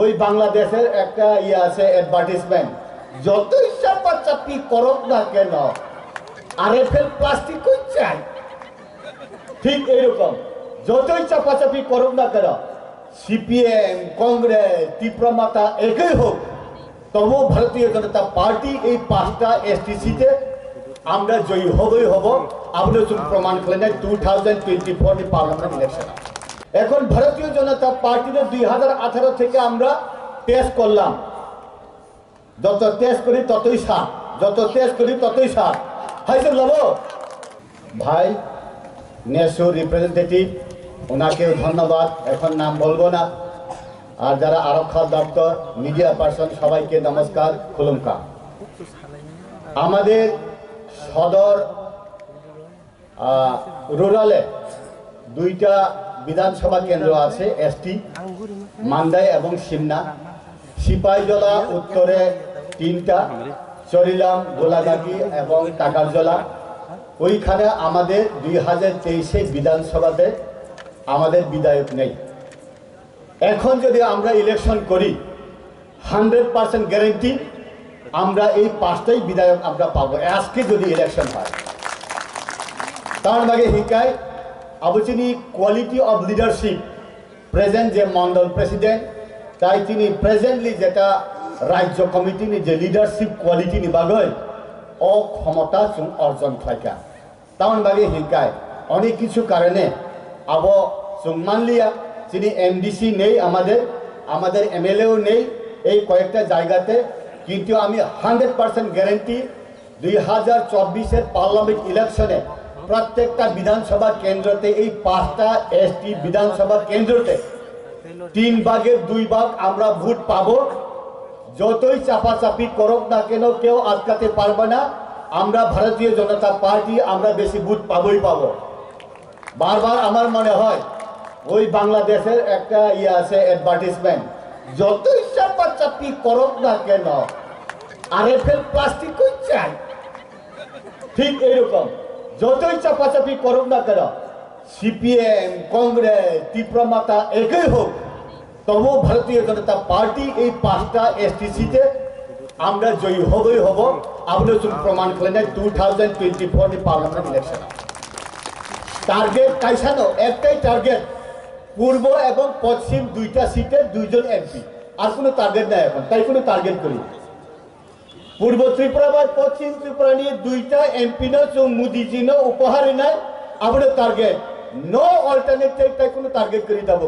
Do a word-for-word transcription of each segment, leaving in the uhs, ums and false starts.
ওই বাংলাদেশের একটা ইয়ে আছে, অ্যাডভার্টাইজমেন্ট, যতই চাপাচাপি করুক না কেন, আরএফএল প্লাস্টিক কই চাই। ঠিক এইরকম, যতই চাপাচাপি করুক না কেন, সিপিএম, কংগ্রেস, ত্রিপুরা মাতা একই হোক, তবুও ভারতীয় জনতা পার্টি এই পাঁচটা এসটিসিতে আমরা জয়ী হবই হব। আপনি শুধু প্রমাণ করলেন টু থাউজেন্ড টোয়েন্টি ফোর নি পার্লামেন্ট ইলেকশন। এখন ভারতীয় জনতা পার্টিতে দুই হাজার আঠারো থেকে আমরা টেস্ট করলাম, যত টেস্ট করি ততই সার, যত টেস্ট করি ততই সার। হাই স্যার, লবো ভাই, নেসুর রিপ্রেজেন্টেটিভ, ওনাকেও ধন্যবাদ, এখন নাম বলবো না। আর যারা আরক্ষা দপ্তর, মিডিয়া পার্সন, সবাইকে নমস্কার, খুলুমকা। আমাদের সদর, আহ, রুরালে দুইটা বিধানসভা কেন্দ্র আছে, এসটি, মান্দাই এবং সিমনা। সিপাহীজলা উত্তরে তিনটা, চরিলাম, গোলাঘাটি এবং টাকারজলা। ওইখানে আমাদের দুই হাজার তেইশে বিধানসভাতে আমাদের বিধায়ক নেই। এখন যদি আমরা ইলেকশন করি, হান্ড্রেড পার্সেন্ট গ্যারেন্টি আমরা এই পাঁচটাই বিধায়ক আমরা পাবো, আজকে যদি ইলেকশন হয়। তার মানে হিকাই, আবুচিনি কোয়ালিটি অফ লিডারশিপ, প্রেজেন্ট যে মন্ডল প্রেসিডেন্ট, তাই তিনি প্রেজেন্টলি যেটা রাজ্য কমিটিনি যে লিডারশিপ কোয়ালিটিনি বাগৈ অ ক্ষমতা চুং অর্জন খাইকা। Tamoni bagwi hinkai, onek kichu karone abo chwng manliya, chini MDC নেই আমাদের, আমাদের এমএলএও নেই এই কয়েকটা জায়গাতে, কিন্তু আমি হান্ড্রেড পার্সেন্ট গ্যারান্টি দুই হাজার চব্বিশের পার্লামেন্ট ইলেকশনে প্রত্যেকটা বিধানসভা কেন্দ্রতে, এই পাঁচটা এসটি বিধানসভা কেন্দ্রতে তিন ভাগের দুই ভাগ আমরা ভোট পাবো। যতই চাপাচাপি করুক না কেন, কেউ আটকাতে পারবে না। আমরা ভারতীয় জনতা পার্টি, আমরা বেশি ভোট পাবোই পাবো। বারবার আমার মনে হয় ওই বাংলাদেশের একটা ইয়ে আছে, অ্যাডভার্টাইজমেন্ট, যতই চাপাচাপি করুক না কেন, আরএফএল প্লাস্টিক কই চাই। ঠিক এইরকম, যতই চাপাচাপি করুক না কেন, সিপিএম, কংগ্রেস, ত্রিপুরা মাতা একই হোক, তবুও ভারতীয় জনতা পার্টি এই পাঁচটা এসটিসিতে আমরা জয়ী হবই হব। আপনি শুধু প্রমাণ করলেন টু থাউজেন্ড টোয়েন্টি ফোর নি পার্লামেন্ট ইলেকশন। টার্গেট কাইসানো একটাই টার্গেট, পূর্ব এবং পশ্চিম দুইটা সিটের দুইজন এমপি, আর কোনো টার্গেট নাই এখন, তাই কোনো টার্গেট করি। পূর্ব ত্রিপুরা বা পশ্চিম ত্রিপুরা নিয়ে দুইটা এমপি না চুং মোদিজি না উপহার নাই, আমরা টার্গেট, নো অল্টারনেটিভ তাই কোনো টার্গেট করি যাবো।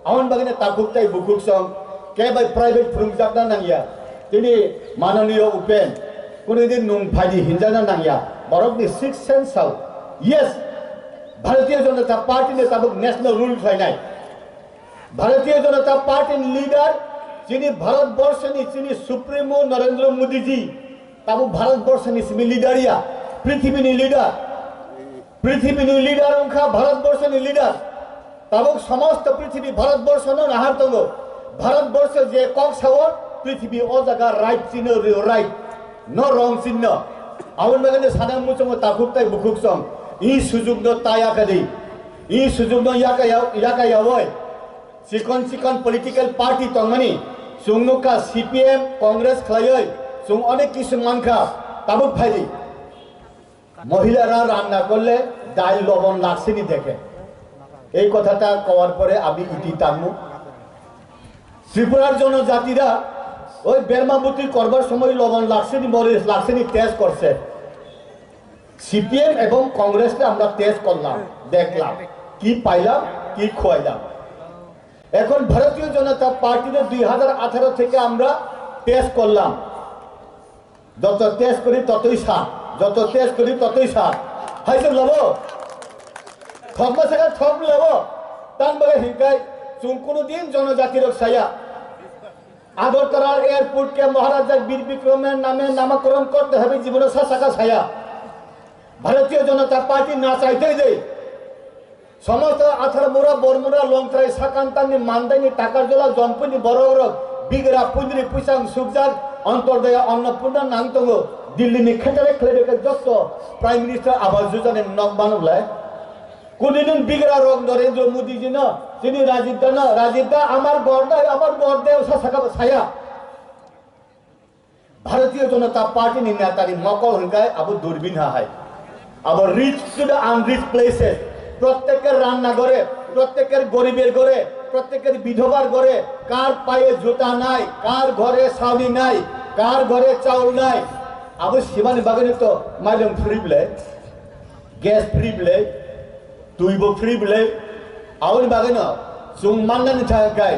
আমার বাগানে তাকুক তাই বুকুক সং, কে ভাই প্রাইভেট ফুরুম জাগনা নাংয়া, তিনি মাননীয় উপেন, কোনোদিন নুং ফাইদি হিনজানা নাংয়া, বরক নি সিক্স সেন্স সাউ, ইয়েস, ভারতীয় জনতা পার্টি নে তাবুক ন্যাশনাল রুল খাইনাই। ভারতীয় জনতা পার্টির লিডার, যিনি ভারতবর্ষের, যিনি সুপ্রিমো নরেন্দ্র মোদীজি, তাবু ভারতবর্ষের সিমি লিডার ইয়া, পৃথিবীর লিডার, পৃথিবীর লিডার অংখা ভারতবর্ষের লিডার। তাবুক সমস্ত পৃথিবী ভারতবর্ষ ন নাহার তঙ্গ। ভারতবর্ষ যে কক সাওয়ার পৃথিবী ও জায়গা রাইট চিহ্ন রাইট, ন রং চিহ্ন। আউন মেগানে সাদা মুচঙ্গ তাকুক তাই বুকুক সং। ই সুযোগ ন তাই আকাদি। Ih sujukno yaka ya-, yaka yawoi. Chikon chikon political party tongmani. Chwng nukha C P M, Congress khwlaioi. Chwng onek kisu mankha. Tabuk phaidi. মহিলারা রান্না করলে ডাল লবণ লাগছেনি দেখে। এই কথাটা কওয়ার পরে আমি ইতি টানবো। ত্রিপুরার জনজাতিরা ওই বেরমাবুতি করবার সময় লবণ লাগছেনি, মরিচ লাগছেনি টেস্ট করছে। সিপিএম এবং কংগ্রেসকে আমরা টেস্ট করলাম, দেখলাম কি পাইলাম, কি খোয়াইলাম। এখন ভারতীয় জনতা পার্টিতে দুই হাজার আঠারো থেকে আমরা টেস্ট করলাম, যত টেস্ট করি ততই সার, যত টেস্ট করি ততই সার। হাইসে লব, থকমা সাকা থক লব, তান বাগে হিংকাই চুন কোনো দিন জনজাতির সায়া। আগরতলার এয়ারপোর্টকে মহারাজা বীর বিক্রমের নামে নামকরণ করতে হবে, জীবনে সাসাকা ছায়া। ভারতীয় জনতা পার্টি না চাইতেই দেই। সমস্ত আথারমুরা, বরমুরা, লংত্রাই, সাকান্তানি, মান্দাইনি, টাকারজলা, জম্পুনি, বড় বড়, বিগরা, পুন্দ্রি, পুইসাং, সুকজাক, অন্তর্দয়া, অন্নপূর্ণা, নাংতঙ্গ, দিল্লিনি খেতারে খেলে রেখে যত প্রাইম মিনিস্টার আবাস যোজনার নক বানুলায়। কোনোদিন বিগড়া রোগ নরেন্দ্র মোদীজি না, তিনি রাজীব দা না, রাজীব দা আমার ঘর না, আমার ঘর দেও সা-, সা-, সায়া। ভারতীয় জনতা পার্টি নি নেতানি মকল হংকায় আবু দূরবীন হা হায়। Abu rich to the unrich places। প্রত্যেকের রান্না ঘরে, প্রত্যেকের গরিবের ঘরে, প্রত্যেকের বিধবার ঘরে, কার পায়ে জুতা নাই, কার ঘরে ছাউনি নাই, কার ঘরে চাউল নাই। আবু শিবানী বাগানে তো মাইলম ফ্রি বলে। Gas free bwlai, twi bo free bwlai. Aboni bagwi no chwng mannani thangkhe,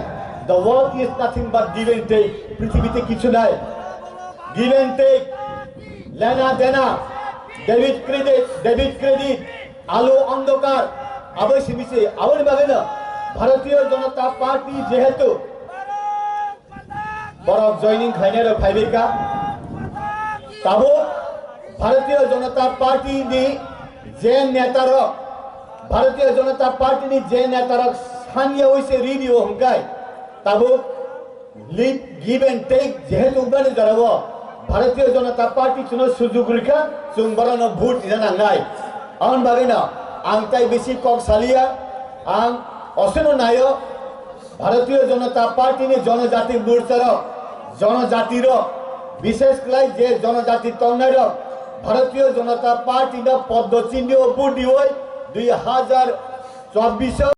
the world is nothing but give and take. Prithibite kichu nai. Give and take. Lena dena. Debit credit, debit credit. Alo andhokar. Abo simi se. Aboni bagwi no Bharatiya Janata Party jehetu borok joining khlainai rok phaibai kha. Tabuk Bharatiya Janata Party ni je neta rok, Bharatiya Janata Party ni je neta rok sanya oi se rini o hwnkhe tabuk li-, give and take jehetu wngmani jora o Bharatiya Janata Party chwngno sujug rikha, chwng borokno vote rina nangnai. Aboni bagwi no ang tai bisi kok saliya, ang oseno naio. Bharatiya Janata Party ni Janajati Morcha rok, Janajati rok, bishesh khlai je Janajati tongnai rok, Bharatiya Janata Party no Padma Chinni o vote diwi dui hazar chobbish o